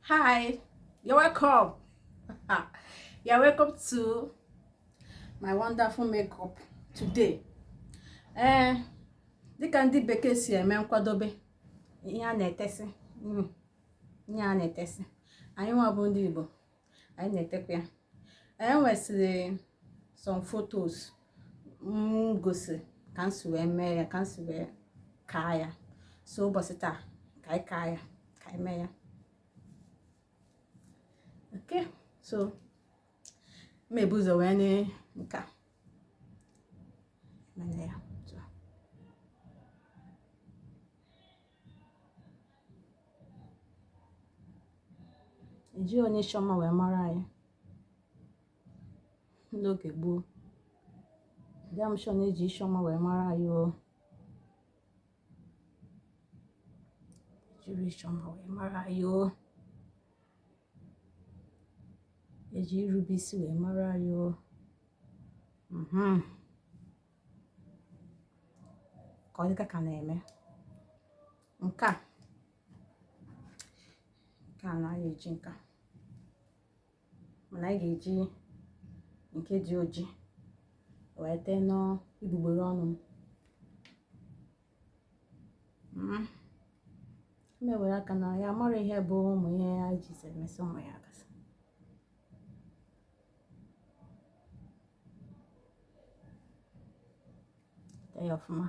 Hi, you're welcome. You're welcome to my wonderful makeup today. Ee, dịka ndị bekee si eme nkwadobe ihe a na-etesị, ihe a na-etesị, anyị nwa bụ ndị Igbo, anyị na-etekwa ya. E nwesịrị some photos m gosi ka m si wee mee ya, ka m si wee kaa ya. So ụbọchị taa ka anyị kaa ya, ka anyị mee ya. Okay, so m ebu ụzọ wee nye nke a mene ya. So eji onye chiọma wee mara anyị n'oge gboo. Adịghị m sure na eji chiọma wee mara anyị o. Ejiri chiọma wee mara anyị o. Eji irube isi wee mara anyị o. Ka ọ dịka ka na-eme nke a, nke a na anyị eji nke a, mana anyị ga-eji nke dị oji wee tee n'egbugbere ọnụ m. M ewere aka na ya mara ihe bụ ụmụ ihe anyị ji emesị ụmụ ya gasị. Tee ya ọfụma.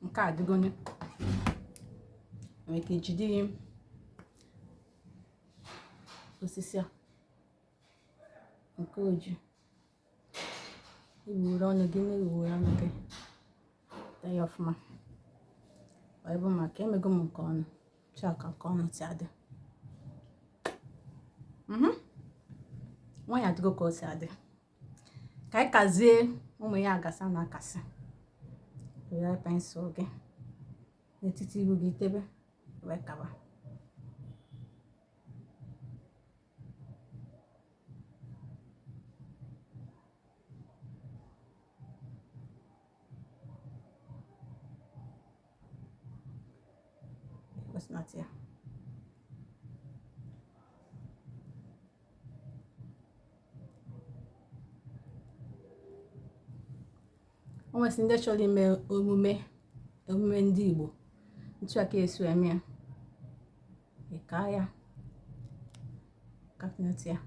Nke a adịgonu. Nwere ike ijide osisi a nke oji egbugbere ọnụ gị, na-egbugbere ọnụ gị, tee ya ọfụma. Ọ bụ maka emego m nke ọnụ chọọ ka nke ọnụ si adị. Nwaanyị adịgo ka o si adị. Ka anyị kazie ụmụ ya agasa na akasị. Were pencil gị n'etiti ihu gị tebe wee kaba. Kwesịnata ya. O nwesị ndị chọrọ ime omume omume ndị Igbo ntu a ka esi eme ya. Ị kaa ya, kapịnata ya.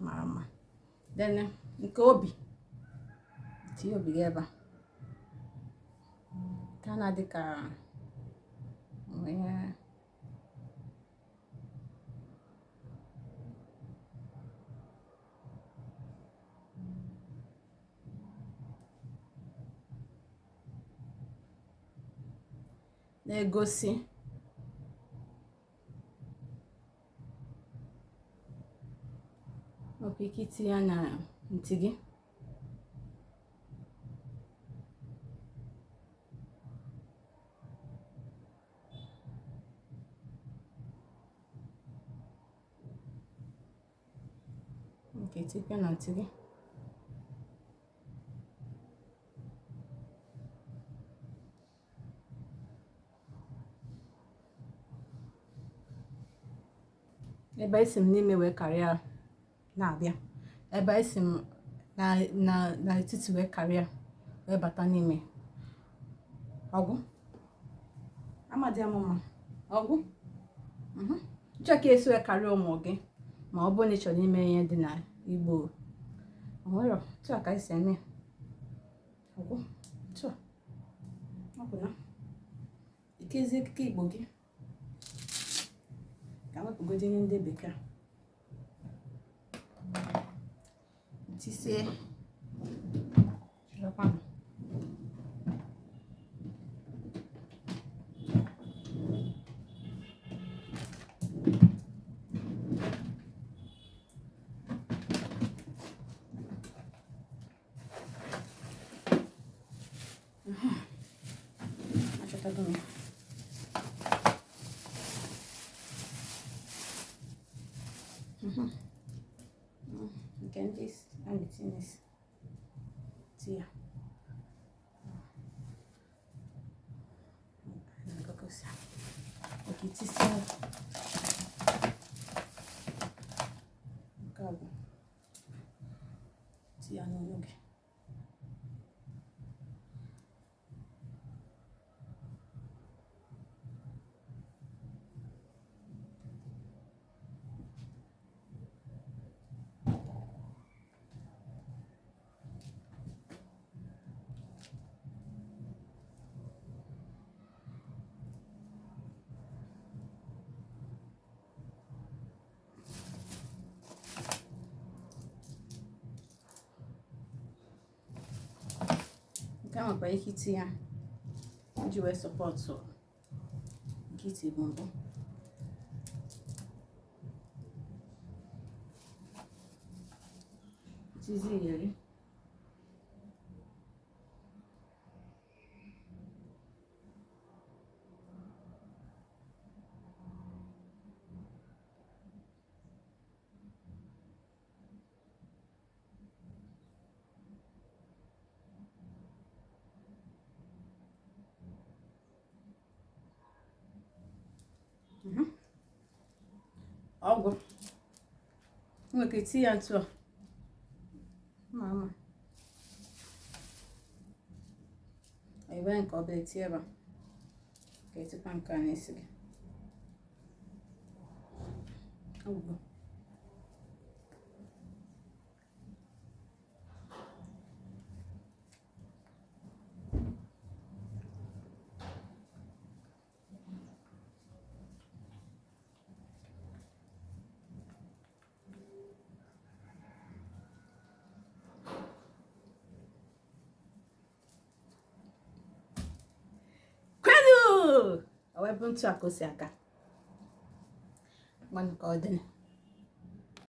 Mara mma. Then nke obi, tinye obi gị ebe a ka na-adị ka onye na-egosi nwekwa ike itinye ya na ntị gị. Nke tikwa na ntị gị. Ebe esi m n'ime wee karịa na-abịa, ebe esi m n'etiti wee karịa wee bata n'ime ọgwụ amadị amụma ọgwụ nchọ ka esi wee karịa ụmụ gị. Ma ọ bụrụ na ị chọrọ ime ihe dị na Igbo, onwere otu a ka esi eme ọgwụ otu a. Ọ bụ na ikezi ekike Igbo gị ka wepụgodi ihe ndị bekee. Tisie. Cherekwanụ. Achọtago m ya. Nke ndị a na-etinye n'isi ti ya okay, tisie nke a bụ ti ya n'ọnụ gị. Nke a nwekwa ike iti ya iji wee sọpọtụ nke iti bụ mbụ. Tizi iyeri. Ọgwụ nwere ike iti ya ntu a ma ama ebe nke ọbụla eti ebe a ka etikwa nke a n'isi gị. Ọgwụ kwenu o wee bụ ntu a ka o si aga. Ngwanụ ka ọ dị.